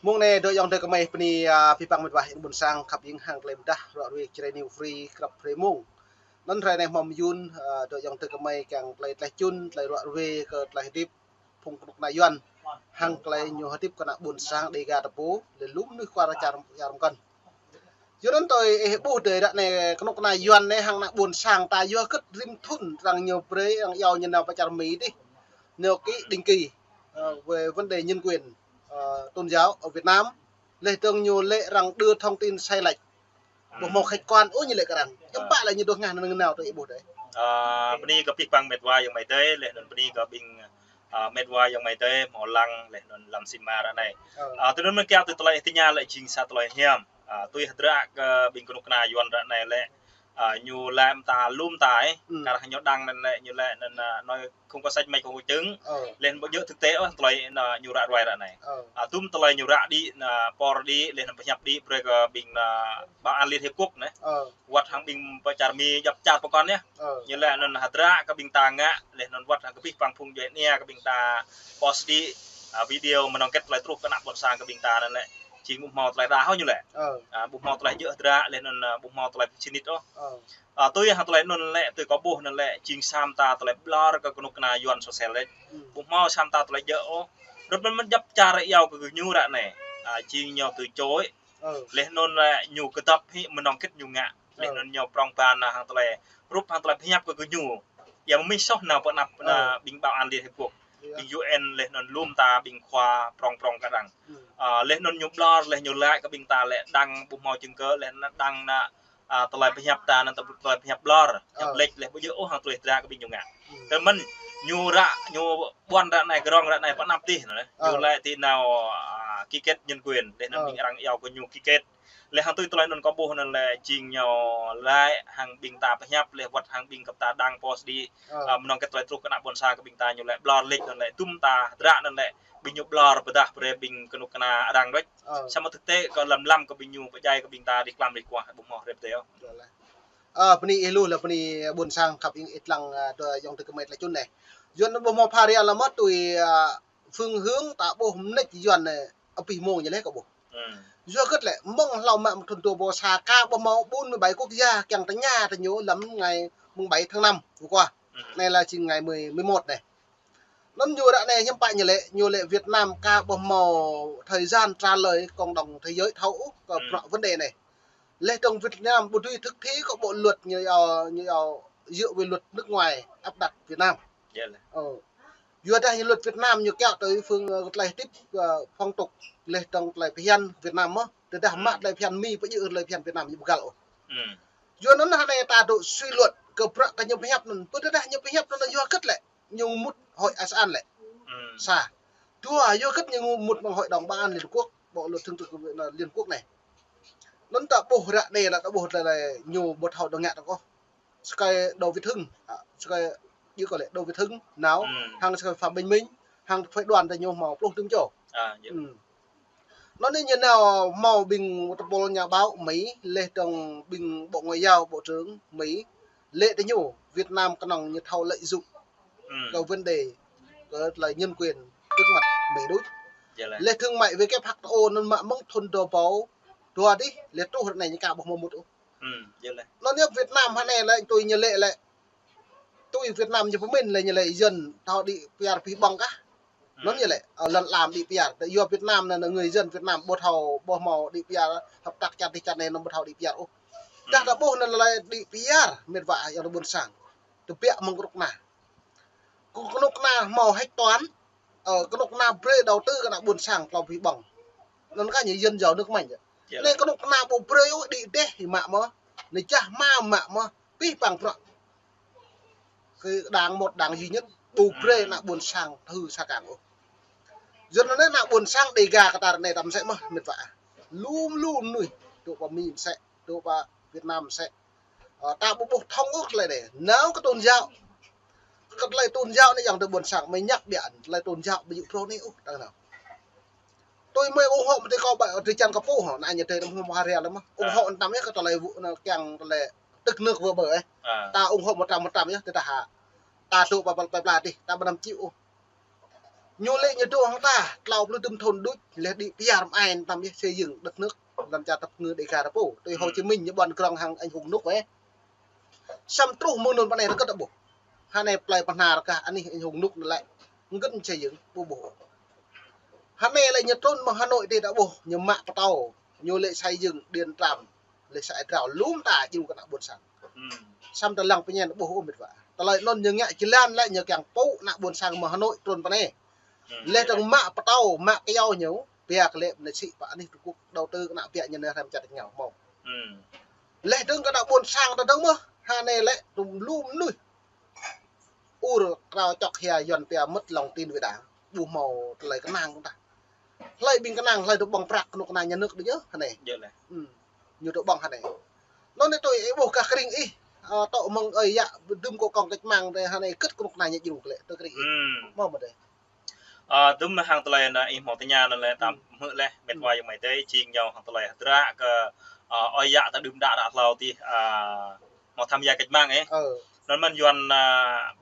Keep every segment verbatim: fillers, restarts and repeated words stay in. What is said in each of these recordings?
Mông anai dŏ ayŏng adơi gơmơi bơni, a, abih bang met wa ƀôn sang khăp ing hăng tơlơi pơdah ruă ruê Jrai New Free krăp hrơi mông. Anŭn hrơi anai hmâo mơyŭn, a, dŏ ayŏng adơi gơmơi kiăng tơlơi tlaih čun, tơlơi ruă ruê kơ tơlơi hơdip phung kơnuk kơna Yuan. Hăng tơlơi ñu hơdip kơ ană ƀôn sang Dêga ta pô, lĕ lŏm mơnuih kuar čar, čar mơkŏn. Yua anŭn tui ih ƀuh dơi ră anai kơnuk kơna Yuan anai hăng ană ƀôn sang ta yua hơget rĭm thŭn arăng ñu brơi, arăng iâu ñu nao pơ čar Mi dih. Ñu ký định kỳ, ơ, về vấn đề nhân quyền, ơ, tôn giáo ở Việt Nam. Leh dơ̆ng ñu lĕ arăng đưa thông tin sai lệch. Ƀu hmâo khách quan ôh ñu lĕ kơ arăng. Hiư̆m pă lĕ ñu dŏ ngă anŭn nao tui ih ƀuh dơi. Ơ, bơni kơ abih bang met wa ayŏng amai adơi, leh anŭn bơni kơ ƀing, ơ, met wa ayŏng amai adơi hmâo lăng leh anŭn lăm sima ră anai. Ơ. Ơ, tui anŭn mơ̆n kiăng tui tơlơi ih tơña lĕ jing sa tơlơi hiam. Ơ, tui hơdră kơ ƀing kơnuk kơna Yuan ră anai lĕ, ơ, ñu lĕ mơta lŏm mơta, ơ, kar hăng ñu đăng anŭn lĕ, ñu lĕ anŭn, ơ, nói không có sách mách không có chứng. Ơ. Leh anŭn ƀu djơ̆ thực tế ôh tơlơi anŭn ñu ră ruai ră anai. Ơ. Ơ, tum tơlơi ñu ră đĭ, anŭn, ơ, por đĭ, leh anŭn pơhiăp đĭ brơi kơ ƀing, anŭn, ơ, Bảo an Liên Hiệp Quốc anai. Ơ. Wơ̆t hăng ƀing pơ čar Mi djŏp čar pơkŏn yơh. Ơ. Ñu lĕ anŭn hơdră kơ ƀing ta ngă, leh anŭn wơ̆t hăng kơ abih bang phung djuai ania kơ ƀing ta post đĭ, ơ, video mơnơ̆ng hơget tơlơi truh kơ ană ƀôn sang kơ ƀing ta anŭn lĕ. Jing ƀu hmâo tơlơi ră ôh ñu lĕ. Ơ. Ơ, ƀu hmâo tơlơi djơ̆ hơdră, leh anŭn, ơ, ƀu hmâo tơlơi sĭt ôh. Ơ. Ơ, tui hăng tơlơi anŭn lĕ, tui kâo ƀuh anŭn lĕ, jing sa mơta tơlơi ƀlŏr kơ kơnuk kơna Yuan sô sel lĕ. Ơ. Ƀu hmâo sa mơta tơlơi djơ̆ ôh. Rơ̆t mơ̆n mơ̆n djŏp čar iâu kơ gơñu ră anai. Ơ, jing ñu tui čôi. Ơ. Leh anŭn lĕ ñu kơdŏp hĭ mơnơ̆ng hơget ñu ngă. Leh anŭn ñu prŏng ban anŭn hăng tơlơi, rup hăng tơlơi pơhiăp kơ gơñu. Yua mơnuih soh nao pơ anăp anŭn ƀing Bảo an Liên Hiệp Quốc. Ƀing U N leh anŭn lŏm mơta ƀing khua prŏng prŏng kơ arăng. Ơ, leh anŭn ñu ƀlŏr, leh ñu laĭ kơ ƀing ta lĕ đăng ƀu hmâo chứng cứ, leh anŭn đăng anŭn, ơ, tơlơi pơhiăp ta anŭn tơlơi pơhiăp ƀlŏr, pơhiăp lĕč, leh ƀu djơ̆ ôh hăng tơlơi hơdră kơ ƀing ñu ngă. Tơl mơ̆n ñu ră, ñu ƀuăn ră anai kơdrŏng ră anai pơ anăp dih anŭn lĕ. Ñu laĭ ti nao, ơ, ký kết nhân quyền, leh anŭn ƀing arăng iâu kơ ñu ký kết. Leh hăng tui tơlơi anŭn kâo ƀuh anŭn lĕ jing ñu laĭ hăng ƀing ta pơhiăp leh wơ̆t hăng ƀing kơ ta đăng post đĭ, ơ, mơnơ̆ng hơget tơlơi truh kơ ană ƀôn sang kơ ƀing ta ñu lĕ ƀlŏr lĕč anŭn lĕ tum ta hơdră anŭn lĕ ƀing ñu ƀlŏr pơdah brơi ƀing kơnuk kơna arăng đôč. Ơ. Samơ̆ thực tế kơ lăm lăm kơ ƀing ñu pơdjai kơ ƀing ta đĭ klăm đĭ kuah ƀu hmâo rep tơ ôh. Ơ, bơni ih lu lĕ bơni ƀôn sang khăp ing ih lăng, ơ, dŏ ayŏng adơi gơmơi tơlơi čun anai. Yuan ƀu hmâo pha ria lăm mơ̆ tui, ơ, phương hướng ta ƀuh mơneč Yuan anai abih mông ñu lĕ kâo ƀuh. Yua hơget lĕ, mơ̆ng hlâo mă mơ̆ng thŭn dua ƀâo sa ka ƀu hmâo bốn mươi bảy quốc gia kiăng tơña tơ ñu lăm ngày mùng bảy tháng năm vừa qua. Anai lĕ jing ngày mười, mười một anai. Anŭn ñu ră anai hiư̆m pă ñu lĕ, ñu lĕ Việt Nam ka ƀu hmâo thời gian trả lời cộng đồng thế giới thâo ôh kơ bruă vấn đề anai. Leh dơ̆ng Việt Nam ƀu dưi thực thi kơ bộ luật ñu iâu, ñu iâu dựa về luật nước ngoài áp đặt Việt Nam. Ơ. Yua dah ñu luật Việt Nam ñu kiaŏ tui phương, ơ, tơlơi hơdip, ơ, phong tục, leh dơ̆ng tơlơi phiăn Việt Nam mơ̆. Tơdah mă tơlơi phiăn Mi pơjing tơlơi phiăn Việt Nam ñu ƀu găl ôh. Yua anŭn hơnai ta dŏ suy luận kơ bruă kơ ñu pơhiăp anŭn. Pơ tơdah ñu pơhiăp anŭn yua hơget lĕ. Ñu mŭt Hội Asean lĕ. Sa. Dua, yua hơget ñu mŭt mơ̆ng Hội đồng Bảo an Liên Quốc, Bộ luật thường trực Liên Quốc anai. Anŭn ta ƀuh ră anai lĕ ta ƀuh tơlơi ñu ƀu thâo dŏ ngă ta kơ. Sơkai Đỗ Việt Hưng, ơ, sơkai, djơ̆ kơ lĕ Đỗ Việt Hưng nao, hăng sơkai Phạm Bình Minh, hăng phái đoàn ta ñu hmâo pluh tơm čô. Anŭn anai ñu nao hmâo ƀing tơpul nhà báo Mi, leh dơ̆ng ƀing Bộ Ngoại giao, Bộ trưởng Mi, lĕ tơ ñu, Việt Nam kơnơ̆ng ñu thâo lợi dụng kơ vấn đề kơ tơlơi nhân quyền trước mặt Mi đôč. Leh thương mại W T O anŭn mă mơ̆ng thŭn dua ƀâo dua dih, leh truh ră anai ñu ka ƀu hmâo mŭt ôh. Anŭn yơh Việt Nam hơnai lĕ tui ñu lĕ lĕ. Tui Việt Nam ñu pơmĭn lĕ ñu lĕ Yuan thâo đĭ piar pih ƀơ̆ng kah. Anŭn ñu lĕ, ơ, lăn lam đĭ piar. Tơ yua Việt Nam anŭn, người dân Việt Nam ƀu thâo, ƀu hmâo đĭ piar, hợp tác čar dih čar anai anŭn ƀu thâo đĭ piar ôh. Dah ta ƀuh anŭn lĕ đĭ piar, met wa ayŏng adơi ƀôn sang. Tơbiă mơ̆ng kơnuk kơna. Kơ kơnuk kơna hmâo hĕč toán, ơ, kơnuk kơna brơi đầu tư kơ ană ƀôn sang tlâo pih ƀơ̆ng. Anŭn kah ñu dân giàu nước mạnh. Anai kơnuk kơna ƀu brơi ôh đĭ dêh hĭ mă mơ̆. Anai čah hmua mă mơ̆. Pih păng bruă. Kơ đảng một đảng duy nhất ƀu brơi ană ƀôn sang thâo sa kang ôh. Yua anŭn anai ană ƀôn sang Dêga kơ ta ră anai ta mơsĕ mơ̆ met wa. Lŏm lŏm mơnuih. Dŏ pơ Mi mơsĕ. Dŏ pơ Việt Nam mơsĕ. Ơ, ta ƀu ƀuh thông ôh tơlơi anai. Nao kơ tôn giáo. Kơ tơlơi tôn giáo anai ayŏng adơi ƀôn sang mơ̆ ñăk biă tơlơi tôn giáo ƀu djơ̆ truh anai ôh ta nao. Tui mơi ủng hộ mơ̆ tui kâo ƀă, tui čan kâo pô hŏ, anai ñu tui anăm hmâo pha ria lăm mơ̆. Ủng hộ anăm yơh kơ tơlơi ƀu, anŭn kiăng tơlơi tức nước vỡ bờ ôh. Ta ủng hộ một trăm phần trăm yơh, tơdah hă. Ta dŏ pơ pla pla dih, ta ƀu anăm chịu ôh. Ñu lĕ ñu dŏ hăng ta, tlâo pluh dŭm thŭn đôč, lĕ đĭ pơyơr mơai tam yơh xây dựng đất nước, lŏn čar tơpơngư Đêga ta pô. Tui Hồ Chí Minh ñu ƀuăn krong hăng anh hùng Núc wĕ. Samơ̆ truh mơ̆ng anŭn pơ anai rơkơt ta ƀuh. Hơnai plơi pơhnar kah anih anh hùng Núc anŭn lĕ. Ngơ̆n xây dựng, ƀu ƀuh. Hơnai lĕ ñu trŭn mơ̆ng Hà Nội tih ta ƀuh, ñu mă pơtâo. Ñu lĕ xây dựng điện trạm. Lĕ sa ai drao lŏm ta djru kơ ană ƀôn sang. Samơ̆ ta lăng pơñen ƀuh ôh met wa. Tơlơi anŭn ñu ngă jơlan lĕ ñu kiăng pŭ ană ƀôn sang mơ̆ng Hà Nội trŭn pơ anai. Lĕ dơ̆ng mă pơtâo, mă kyâo ñu, biă kơ lĕ mơnuih sĭ pơ anih Trung Quốc đầu tư kơ ană biă ñu anai hrăm čăt ngao mơ̆. Lĕ dơ̆ng kơ ană ƀôn sang ta dơ̆ng mơ̆, hơnai lĕ tŭm lu mơnuih. Ur krao čŏk hia Yuan pia mất lòng tin với Đảng. Ƀu hmâo tơlơi kơnang ta. Hlơi ƀing kơnang, hlơi tŭ ƀơ̆ng prăk kơnuk kơna nhà nước đôč yơh, hơnai. Ñu tŭ ƀơ̆ng hơnai. Anŭn tui ih ƀuh kah kring ih, ơ, tŏ mơ̆ng ơi yă, dŭm kơ kông cách mạng tơ hơnai kơ̆t kơnuk kơna ñu djru kơ lĕ, tơ kring ih. Mơ̆ mơ̆ tơ. Ơ, dŭm hăng tơlơi anŭn ih hmâo tơña anŭn lĕ tam hmư̆ leh, met wa ayŏng amai adơi, jing ñu hăng tơlơi hơdră kơ, ơ, ơi yă ta đưm đă ră hlâo tih, ơ, hmâo tham gia cách mạng ih. Anŭn mơ̆n Yuan, ơ,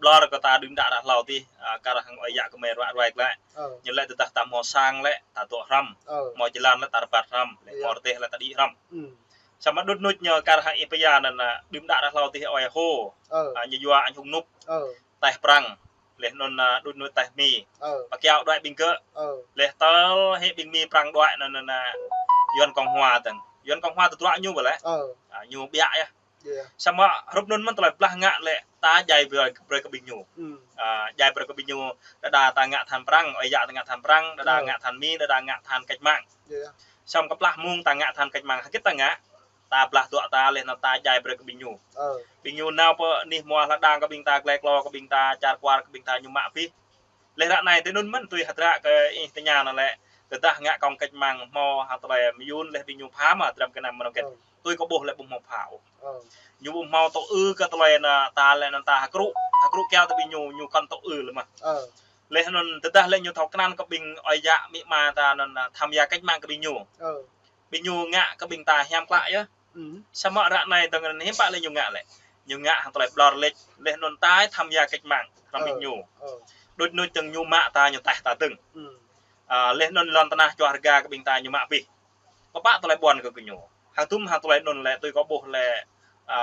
ƀlŏr kơ ta đưm đă ră hlâo tih, ơ, kar hăng ơi yă kơ mơi ruă ruai glaĭ. Ñu lĕ tơdah ta hmâo sang lĕ ta dŏ hrăm, hmâo jơlan lĕ ta rơbat hrăm, lĕ hmâo rơdêh lĕ ta đĭ hrăm. Samơ̆ đŭt nŭt ñu kar hăng ih pơyơr anŭn, ơ, đưm đă ră hlâo tih ơi Hồ, ơ, ñu yua anh hùng Núc, taih Prăng, leh anŭn, ơ, đŭt nŭt taih Mi. Pơkiaŏ đuaĭ ƀing gơ̆. Leh tơl hĭ ƀing Mi Prăng đuaĭ anŭn, anŭn, ơ, Yuan Cộng Hòa tơ̆ng. Yuan Cộng Hòa tơdruă ñu ƀơi lĕ. Ơ, ñu biă yơh. Samơ̆ hrup anŭn mơ̆n tơlơi blah ngă lĕ ta djai brơi, brơi kơ ƀing ñu. Ơ, djai brơi kơ ƀing ñu, đơđa ta ngă than Prăng, ơi yă ta ngă than Prăng, đơđa ngă than Mi, đơđa ngă than cách mạng. Samơ̆ kơplah mơ̆ng ta ngă than cách mạng hơget ta ngă, ta blah dŏ ta leh anŭn ta djai brơi kơ ƀing ñu. Ƀing ñu nao pơ anih hmua hla đang kơ ƀing ta, glai klô kơ ƀing ta, čar kwar kơ ƀing ta ñu mă abih. Leh ră anai tui anŭn mơ̆n tui hơdră kơ ih tơña anŭn lĕ, tơdah ngă kông cách mạng hmâo hăng tơlơi mơyŭn leh ƀing ñu pha mơ̆, dram gơnam mơnơ̆ng kĕt. Tui kâo ƀuh lĕ ƀu hmâo pha ôh. Ñu ƀu hmâo tŭ ư kơ tơlơi anŭn ta lĕ anŭn ta hơkrŭ, hơkrŭ kiaŏ tơ ƀing ñu, ñu kŏn tŭ ư lĕ mơ̆. Leh anŭn tơdah lĕ ñu thâo krăn kơ ƀing ơi yă amĭ ama ta anŭn tham gia cách mạng kơ ƀing ñu. Ƀing ñu ngă kơ ƀing ta hiam klă yơh. Samơ̆ ră anai dơ̆ng anŭn hiư̆m pă lĕ ñu ngă lĕ. Ñu ngă hăng tơlơi ƀlŏr lĕč, leh anŭn ta tham gia cách mạng hrŏm ƀing ñu. Đŭt nŭt dơ̆ng ñu mă ta ñu taih ta dơ̆ng. Ơ, leh anŭn lŏn tơnah čuah rơga kơ ƀing ta ñu mă abih. Kơpă tơlơi ƀuăn kơ gơñu. Hăng dŭm hăng tơlơi anŭn lĕ tui kâo ƀuh lĕ, ơ,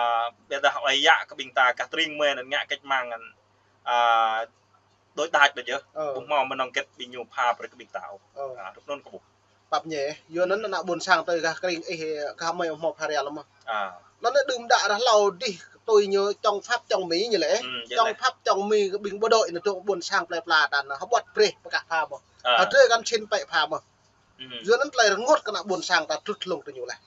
ƀiădah ơi yă kơ ƀing ta gah tring mơi anŭn ngă cách mạng anŭn, ơ, đôč đač đôč yơh. Ƀu hmâo mơnơ̆ng kĕt ƀing ñu pha brơi kơ ƀing ta ôh. Ơ, hrup anŭn kâo ƀuh. Pap ñe, yua anŭn ană ƀôn sang tui gah kring ih, gah mơi hmâo pha ria lơ̆m mơ̆. Anŭn đưm đă ră hlâo dih tui ñu chống Pháp chống Mỹ ñu lĕ. Chống Pháp chống Mỹ kơ ƀing bộ đội anŭn tŭ ƀôn sang plơi pla ta anŭn hơbŏt brơi pơkă pha mơ̆. Hơdrơi kăn čin pĕ pha mơ̆. Yua anŭn tơlơi rơngot kơ ană ƀôn sang ta trŭt hlung tơ ñu leh.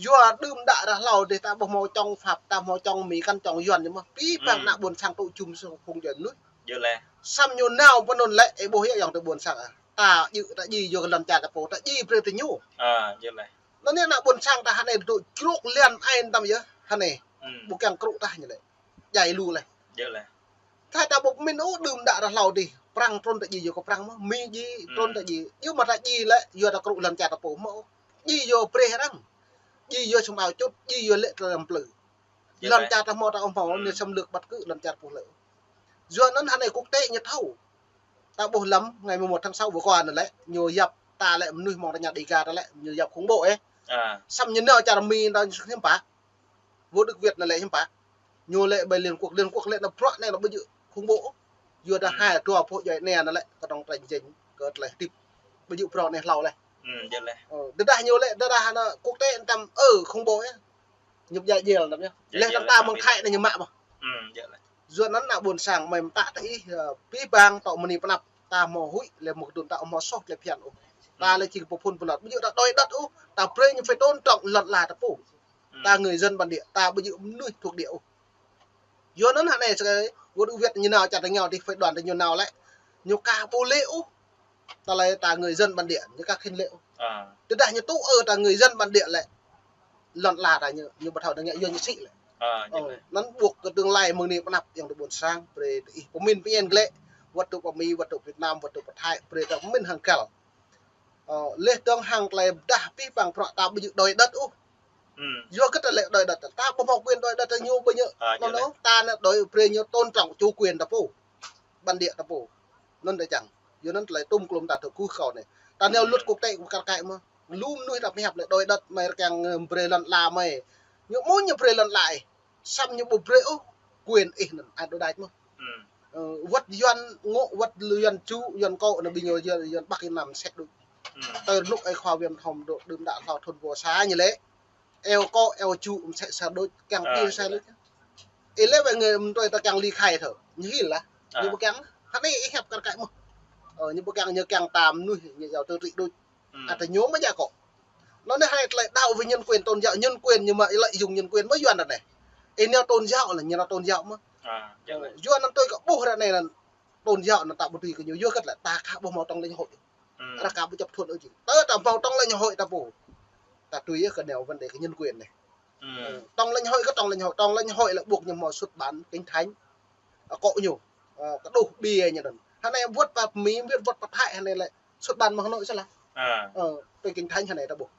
Yua đưm đă ră hlâo dih ta ƀu hmâo chống Pháp, ta hmâo chống Mỹ, kăn chống Yuan ñu mơ̆. Pĭ păng ană ƀôn sang tŭ jum sung phung jơnut. Samơ̆ ñu nao pơ anŭn lĕ, ih ƀuh yơh ayŏng adơi ƀôn sang ah. Ta djơ̆, ta djai yua kơ lŏn čar ta pô, ta djai brơi tơ ñu. Anŭn ană ƀôn sang ta hơnai tŭ čruk lian ai tam yơh, hơnai. Ƀu kiăng krŭ tah ñu lĕ. Djai lu leh. Thai ta ƀu pơmĭn ôh đưm đă ră hlâo dih. Prăng trŭn ta djai yua kơ Prăng mơ̆, Mi djai trŭn ta djai. Yua mơ̆ ta djai lĕ, yua ta krŭ lŏn čar ta pô mơ̆. Djai yua brơi arăng. Djai yua sum ao čut, djai yua lĕ tơlơi plư. Lŏn čar ta hmâo ta ƀu hmâo, ñu xâm lược bất cứ lŏn čar pô lĕ. Yua anŭn hơnai quốc tế ñu thâo. Ta ƀuh lăm ngày mười một tháng sáu vừa qua anŭn lĕ, ñu yap ta lĕ mơnuih mơ̆ng ta ña Đêga ta lĕ, ñu yap khủng bố ê. Samơ̆ ñu nao čar Mi ta hiư̆m pă. Vô Đức Việt anŭn lĕ hiư̆m pă. Ñu lĕ ƀơi Liên Quốc, Liên Quốc lĕ anŭn bruă anai anŭn ƀu djơ̆ khủng bố. Yua dah hai dua pô djuai anai anŭn lĕ, kơnơ̆ng tranh giành kơ tơlơi hơdip. Ƀu djơ̆ bruă anai hlâo leh. Ơ, tơdah ñu lĕ, tơdah anŭn quốc tế tam, ơ, khủng bố ê. Ñu djai jel anŭn yơh. Leh anŭn ta mơ̆ng Thái anŭn ñu mă mơ̆. Yua anŭn ană ƀôn sang mơi mơtă tơ ih, ơ, pĭ păng tŏ mơni pơnăp. Ta hmâo huĭ lĕ mơ̆ng kơdŭn ta hmâo soh lĕ phiăn ôh. Ta lĕ jing pơphun pơlăt. Ƀu djơ̆ ta đòi đất ôh, ta brơi ñu phải tôn trọng lŏn la ta pô. Ta người dân bản địa, ta ƀu djơ̆ mơnuih thuộc địa ôh. Yua anŭn hơnai sơkai, World Wide ñu nao čar ta ngao dih phải đoàn ta ñu nao lĕ. Ñu ka ƀu lĕ ôh. Tơlơi ta người dân bản địa, ñu ka khĭn lĕ ôh. Tơdah ñu tŭ ư ta người dân bản địa lĕ. Lŏn la ta ñu, ñu ƀu thâo ta ngă yua ñu sĭ lĕ. Anŭn ƀuh kơ tương lai mơ̆ng anai pơnăp ayŏng adơi ƀôn sang, brơi ih pơmĭn pơñen glaĭ. Wơ̆t tŭ pơ Mi, wơ̆t tŭ Việt Nam, wơ̆t tŭ pơ Thái, brơi ta pơmĭn hăng găl. Ơ, leh dơ̆ng hăng tơlơi pơdah pĭ păng bruă ta ƀu djơ̆ đòi đất ôh. Yua kơ ta lĕ đòi đất, ta ƀu hmâo quyền đòi đất ta ñu ƀu djơ̆. Anŭn ta anŭn đòi brơi ñu tôn trọng chủ quyền ta pô. Bản địa ta pô. Anŭn ta čang. Yua anŭn tơlơi tŭm klŏm ta tơ kuh kâo anai. Ta nao luật quốc tế kar kaĭ mơ̆. Lu mơnuih ta pơhiăp lĕ đòi đất mơi rơkăng, ơ, brơi lŏn ala mơi. Ñu mơ̆ ñu brơi lŏn ala ih. Samơ̆ ñu ƀu brơi ôh quyền ih anŭn, ai đòi đač mơ̆. Ơ, wơ̆t Yuan ngŏ, wơ̆t Yuan ču, Yuan kŏ, anŭn ƀing ñu Yuan, Yuan Bắc Yuan Nam sek đôč. Tơ rơnŭk ơi khua Viêm Thông dŏ đưm đă hlâo thun vô sa ñu lĕ. Eo kŏ, eo ču, mơsek sa đôč, kiăng pil sa đôč. Ih lĕ wĕ ngơi mơtui ta kiăng ly khai thơ. Ñu hil lah. Ñu ƀu kiăng. Hơnai ih hiăp kar kaĭ mơ̆. Ơ, ñu ƀu kiăng, ñu kiăng ta mơnuih, ñu yua tơ trĭ đôč. Ata ñu mơ̆ jak kŏ. Anŭn anai hơnai tơlơi đăo với nhân quyền tôn giáo, nhân quyền ñu mă lợi dụng nhân quyền mơ̆ Yuan anai. Ih nao tôn giáo lah, ñu nao tôn giáo mơ̆. Yuan anŭn tui kơ ƀuh ră anai anŭn tôn giáo anŭn ta ƀu tui kơ ñu, yua kơ lĕ ta ka ƀuh hmâo trong lãnh hội. Arăng ka ƀu chấp thuận ôh jing. Tơ ta hmâo trong lãnh hội ta pô. Ta tui yơh kơ nao vấn đề kơ nhân quyền anai. Trong lãnh hội kơ trong lãnh hội, trong lãnh hội lĕ ƀuh ñu hmâo xuất bản Kinh Thánh. Ơ, kŏ ñu. Ơ, kơ đôč ƀiă ñu anŭn. Hơnai wơ̆t pă Mi, wơ̆t, wơ̆t pă Thái hơnai lĕ xuất bản mơ̆ng Hà Nội sala. Ơ, tui Kinh Thánh hơnai ta ƀuh.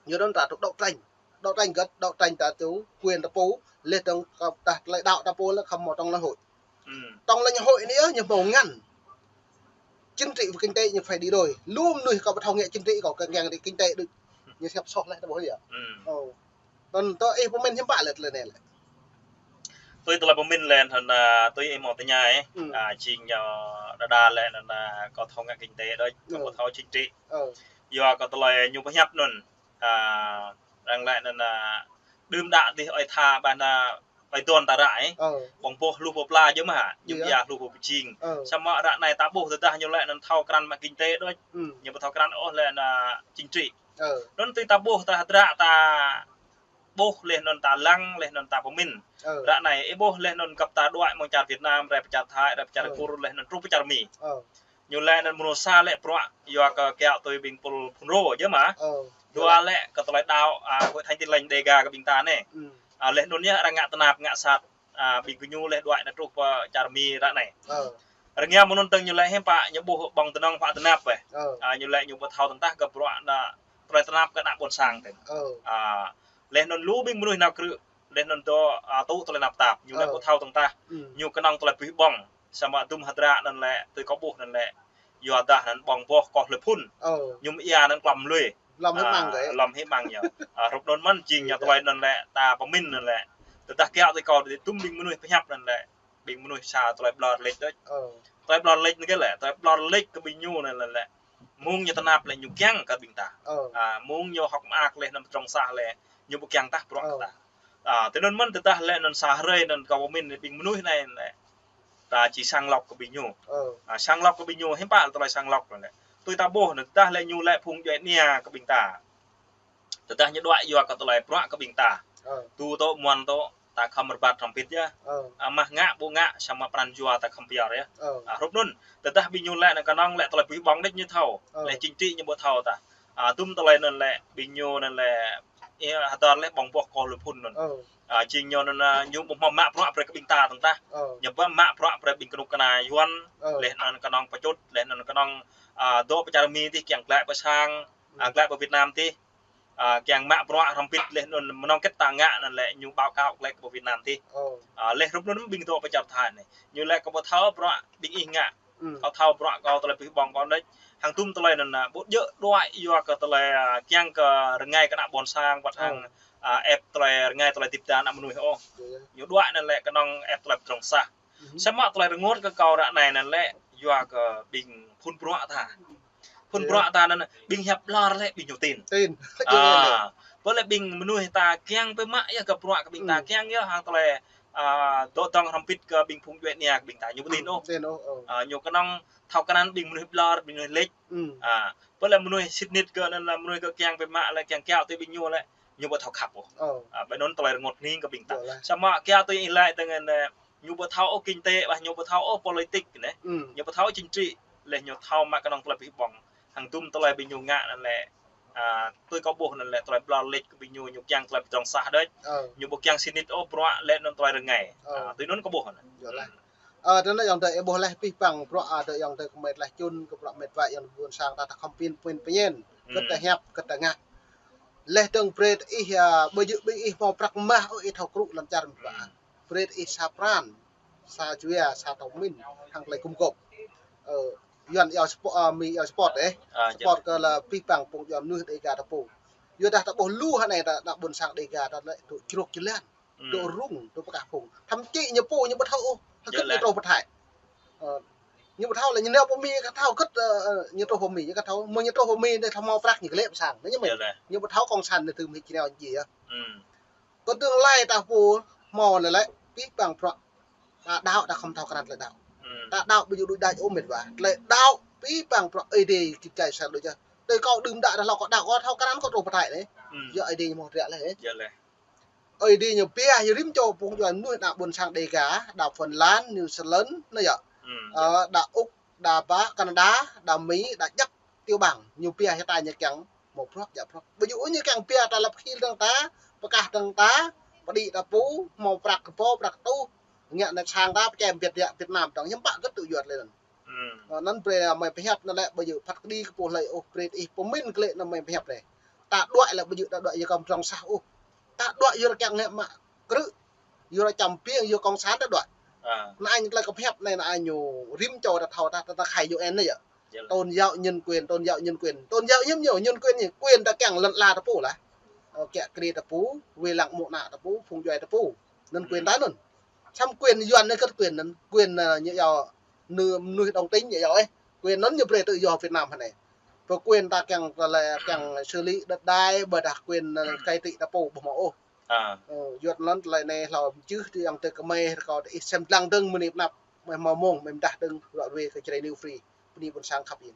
Ñu anŭn ta tŭ đấu tranh. Đấu tranh gơ̆t, đấu tranh ta tŭ quyền ta pô, leh dơ̆ng kơ ta tơlơi đăo ta pô lĕ khŏm hmâo trong lãnh hội. Trong lãnh hội anai yơh ñu hmâo ngăn. Chính trị và kinh tế ñu phải đi đôi. Lu mơnuih kâo ƀu thâo ngă chính trị kâo kiăng ngă kinh tế đôč. Ñu siap soh leh ta ƀuh yơh. Ơ. Anŭn tơ ih pơmĭn hiư̆m pă lĕ tơlơi anai lĕ. Tui tơlơi pơmĭn lĕ anŭn, ơ, tui ih hmâo tơña ih. Ơ, jing ñu đa đa lĕ anŭn, ơ, kâo thâo ngă kinh tế đôč, kâo ƀu thâo chính trị. Yua kơ tơlơi ñu pơhiăp anŭn. Ơ, arăng lĕ anŭn, ơ, đưm đă dih ơi tha ƀah anŭn ơi don ta ră ih. Ƀơ̆ng boh hluh pơpla jơ̆ mơ̆ hă, ñu ia hluh pơpơjing. Samơ̆ ră anai ta ƀuh tơdah ñu lĕ anŭn thâo krăn mă kinh tế đôč. Ñu ƀu thâo krăn ôh lĕ anŭn, ơ, chính trị. Anŭn tui ta ƀuh ta hơdră ta ƀuh leh anŭn ta lăng, leh anŭn ta pơmĭn. Ră anai, ih ƀuh leh anŭn găp ta đuaĭ mơ̆ng čar Việt Nam, rai pơ čar Thái, rai pơ čar Kur, leh anŭn truh pơ čar Mi. Ñu lĕ anŭn mơnuih sa lĕ bruă, yua kơ kiaŏ tui ƀing pul phun rô, jơ̆ mơ̆. Dua lĕ kơ tơlơi đăo, ơ, Hội Thánh Tin Lành Đêga kơ ƀing ta anai. Ơ, leh anŭn yơh arăng ngă tơnap, ngă sat, ơ, ƀing gơñu lĕ đuaĭ anŭn truh pơ čar Mi ră anai. Rơngiă mơ̆ng anŭn tơ̆ng ñu lĕ hiư̆m pă, ñu ƀuh ƀơ̆ng tơnŏng huă tơnap wĕ. Ơ, ñu lĕ ñu ƀu thâo tơdah kơ bruă anŭn tơlơi tơnap kơ ană ƀôn sang tơ̆ng. Ơ, leh anŭn lu ƀing mơnuih nao krư̆, leh anŭn dŏ, ơ, tŭ tơlơi tơnap tap, ñu lĕ ƀu thâo tơdah. Ñu kơnơ̆ng tơlơi pih ƀơ̆ng, samơ̆ dŭm hơdră anŭn lĕ, tui kâo ƀuh anŭn lĕ. Yua dah anŭn ƀơ̆ng boh koh lĕ phun. Ñu mơ̆ ia anŭn klăm lui. Lăm hĭ măng gơ̆. Lăm hĭ măng yơh. Ơ, hrup anŭn mơ̆n jing ñu tơlơi anŭn lĕ, ta pơmĭn anŭn lĕ. Tơdah kiaŏ tui kâo dih dŭm ƀing mơnuih pơhiăp anŭn lĕ. Ƀing mơnuih sa tơlơi ƀlŏr lĕč đôč. Tơlơi ƀlŏr lĕč anŭn kơ lĕ, tơlơi ƀlŏr lĕč kơ ƀing ñu anŭn lĕ. Mơ̆ng ñu tơnap lĕ ñu kiăng kơ ƀing ta. Ơ, mơ̆ng ñu hơ̆k mơak lĕ anŭn pơdrŏng sah lĕ ñu ƀu kiăng tah bruă kơ ta. Ơ, tui anŭn mơ̆n tơdah lĕ anŭn sa hrơi anŭn kâo pơmĭn ƀing mơnuih anai lĕ. Ta či sang lọc kơ ƀing ñu. Ơ, sang lọc kơ ƀing ñu, hiư̆m pă tơlơi sang lọc anŭn lĕ. Tui ta ƀuh anŭn tơdah lĕ ñu lĕ phung djuai ania kơ ƀing ta. Tơdah ñu đuaĭ yua kơ tơlơi bruă kơ ƀing ta. Ơ, tu tŏ muăn tŏ ta khŏm rơbat hrŏm pit yơh. Ơ, mă ngă ƀu ngă samơ̆ pran jua ta khŏm pioh yơh. Ơ, hrup anŭn, tơdah ƀing ñu lĕ anŭn kơnơ̆ng lĕ tơlơi pih ƀơ̆ng đĕč ñu thâo. Ơ, lĕ chính trị ñu ƀu thâo tah. Ơ, dŭm tơlơi anŭn lĕ ƀing ñu anŭn lĕ, ih hơdơr lĕ ƀơ̆ng boh koh lĕ phun anŭn. Ơ, jing ñu anŭn, ơ, ñu ƀu hmâo mă bruă brơi kơ ƀing ta tơ̆ng tah. Ơ, ñu ƀu mă bruă brơi ƀing kơnuk kơna Yuan. Ơ, leh anŭn kơnơ̆ng pơčut, leh anŭn kơnơ̆ng, ơ, dŏ pơ čar Mi dih kiăng glaĭ pơ sang, ơ, glaĭ pơ Việt Nam dih. Ơ, kiăng mă bruă hrŏm pit leh anŭn mơnơ̆ng kĕt ta ngă anŭn lĕ ñu báo cáo glaĭ kơ pơ Việt Nam dih. Ơ, leh hrup anŭn ƀing dŏ pơ čar Thái anai. Ñu lĕ kâo ƀu thâo bruă ƀing ih ngă. Kâo thâo bruă kâo tơlơi pih ƀơ̆ng kâo đĕč. Hăng dŭm tơlơi anŭn, ơ, ƀu djơ̆ đuaĭ yua kơ tơlơi, ơ, kiăng kơ rơngai kơ ană ƀôn sang, wơ̆t hăng, ơ, ĕp tơlơi rơngai tơlơi hơdip ta ană mơnuih ôh. Ñu đuaĭ anŭn lĕ kơnơ̆ng ĕp tơlơi pơdrŏng sah. Samơ̆ tơlơi rơngot kơ kâo ră anai anŭn lĕ yua kơ ƀing phun bruă ta. Phun bruă ta anŭn ƀing hiăp ƀlŏr lĕ ƀing ñu tin. Ơ, pơ lĕ ƀing mơnuih ta kiăng pơmă yơh kơ bruă kơ ƀing ta kiăng yơh hăng tơlơi, ơ, dŏ dŏng hrŏm pit kơ ƀing phung djuai ania kơ ƀing ta ñu ƀu tin ôh. Ơ, ñu kơnơ̆ng thâo krăn ƀing mơnuih ƀlŏr, ƀing mơnuih lĕč. Ơ, pơ lĕ mơnuih sĭt nik kơ anŭn lĕ mơnuih kơ kiăng pơmă lĕ kiăng kiaŏ tui ƀing ñu lĕ ñu ƀu thâo khăp ôh. Ơ, ƀơi anŭn tơlơi rơngot hning kơ ƀing ta. Samơ̆ kiaŏ tui ih lĕ tơngan, ơ, ñu ƀu thâo ôh kinh tế, ƀah ñu ƀu thâo ôh politik anai. Ñu ƀu thâo chính trị, leh ñu thâo mă kơnơ̆ng tơlơi pih ƀơ̆ng. Hăng dŭm tơlơi ƀing ñu ngă anŭn lĕ, ơ, tui kâo ƀuh anŭn lĕ tơlơi ƀlŏr lĕč kơ ƀing ñu, ñu kiăng tơlơi pơdrŏng sah đĕč. Ñu ƀu kiăng sĭt nik ôh bruă lĕ anŭn tơlơi rơngai. Ơ, tui anŭn kâo ƀuh anŭn. Ơ, tơnŭn yơh tơ ih ƀuh leh pih păng bruă, ơ, tơ yơh tơ kơmĕt leh čun kơ bruă mĕt wa yơh ƀôn sang ta ta khŏm pin pin pơñen. Kơ ta hiăp, kơ ta ngă. Leh dơ̆ng brơi ih, ơ, ƀu djơ̆ ƀing ih hmâo prăk mah ôh ih thâo krŭ lăm čar mĕt wa. Brơi ih sa pran, sa jua, sa tơmin, hăng tơlơi gum gôp. Ơ, Yuan iâu support, ơ, Mi iâu support, ơ. Ơ, support kơ lĕ pih păng phung Yuan mơnuih Đêga ta pô. Yua dah ta ƀuh lu hơnai ta, ta ƀôn sang Đêga ta lĕ tŭ jrôk jơlan. Tŭ rŭng, tŭ pơkah phung. Thậm chí ñu pô ñu ƀu thâo ôh, hơgĕt ñu truh pơ Thái. Ơ, ñu ƀu thâo lĕ ñu nao pơ Mi kơ thâo hơgĕt, ơ, ơ, ñu truh pơ Mi kơ thâo. Mơ̆ ñu truh pơ Mi dêh thâo hmâo prăk ñu klĕ pơ sang. Anai ñu mơ̆n. Ñu ƀu thâo kông san anai tơm hĭ čơnao ji yơh. Kơ tương lai ta pô hmâo anai lĕ, pih păng prăk. Ta đaŏ ta khŏm thâo krăn tơlơi đaŏ. Ta đaŏ ƀu djơ̆ đuaĭ đač ôh met wa. Tơlơi đaŏ pih păng prăk Ơi Adai kip čai sang đôč yơh. Tơlơi kâo đưm đă dah hlâo kâo đaŏ kâo thâo krăn kâo truh pơ Thái anai. Yua Ơi Adai ñu hmâo riă lĕ. Ơi Adai ñu pia ñu rĭm čô phung Yuan mơnuih đa ƀôn sang Đêga, đa Phần Lan, New Zealand, anai yơh. Ơ, đa Úc, đa pơ Canada, đa Mi, đa djăp tiểu bang. Ñu pia hơtai ñu kiăng hmâo prăk, djă prăk. Ƀu djơ̆ ôh ñu kiăng pia ta lăp khil dơ̆ng ta, pơkah dơ̆ng ta, pơđĭ ta pô, hmâo prăk kơ pô, prăk tuh. Ngă anai sang ta, pơčem Việt, Việt Nam dơ̆ng, hiư̆m pă hơgĕt tŭ yuăt lĕ anŭn. Ơ, anŭn brơi mơi pơhiăp anŭn lĕ ƀu djơ̆ phat kơđi kơ pô hlơi ôh, brơi ih pơmĭn kơ lĕ anŭn mơi pơhiăp anai. Ta đuaĭ lĕ ƀu djơ̆ ta đuaĭ yua kơ amăng drŏng sah ôh. Ta đuaĭ yua kơ kiăng ngă mă krư̆, yua kơ čăm piêng, yua kông san ta đuaĭ. Anai ñu tơlơi kơ pơhiăp anai, anai ñu rĭm čô ta thâo ta, ta, ta khai U N anai yơh. Tôn giáo nhân quyền, tôn giáo nhân quyền. Tôn giáo hiư̆m ñu, nhân quyền ñu, quyền ta kiăng lŏn ala ta pô lah. Ơ, kiă kriê ta pô, wai lăng mơ̆ng ană ta pô, phung djuai ta pô. Anŭn quyền ta anŭn. Samơ̆ quyền Yuan anai hơgĕt quyền anŭn. Quyền, ơ, ñu iâu nư-, mơnuih đồng tính ñu iâu ĕh. Quyền anŭn ñu brơi tự do Việt Nam hơnai. Pơ quyền ta kiăng, ta lĕ kiăng xử lý đất đai, ƀôdah quyền, ơ, cai trị ta pô ƀu hmâo ôh. Ơ, yuăt anŭn tơlơi anai hlâo mơčưh tui yang tơ kơmơi rơkâo tơ ih sem lăng dơ̆ng mơni pơnăp. Mơi hmâo mông, mơi mơdah dơ̆ng, ră ruai kơ Jrai New Free. Bơni ƀôn sang khăp ih.